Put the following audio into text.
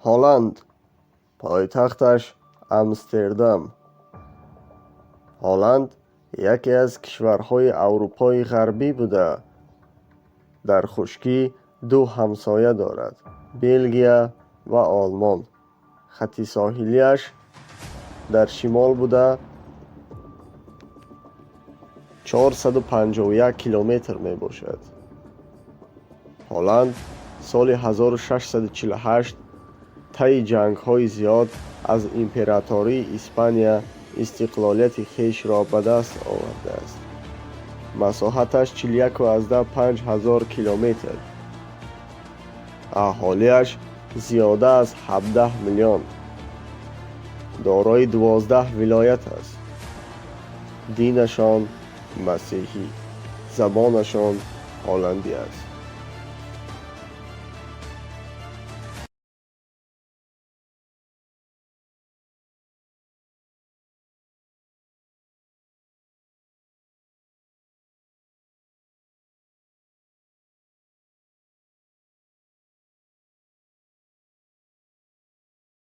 Ҳолланд, пойтахташ Амстердам. Ҳолланд яке аз кишварҳои Аврупои Ғарбӣ буда, дар хушкӣ ду ҳамсоя дорад: Белгия ва Олмон. Хати соҳилиаш дар шимол буда, 451 километр мебошад. Ҳолланд соли 1648 таи ҷангҳои зиёд аз Императории Испания истиқлолияти хешро ба даст овардааст. Масоҳаташ 41,5 ҳазор километр, аҳолиаш зиёда аз 17 миллион, дорои 12 вилоят аст. Динашон масеҳӣ, забонашон ҳолландӣ аст.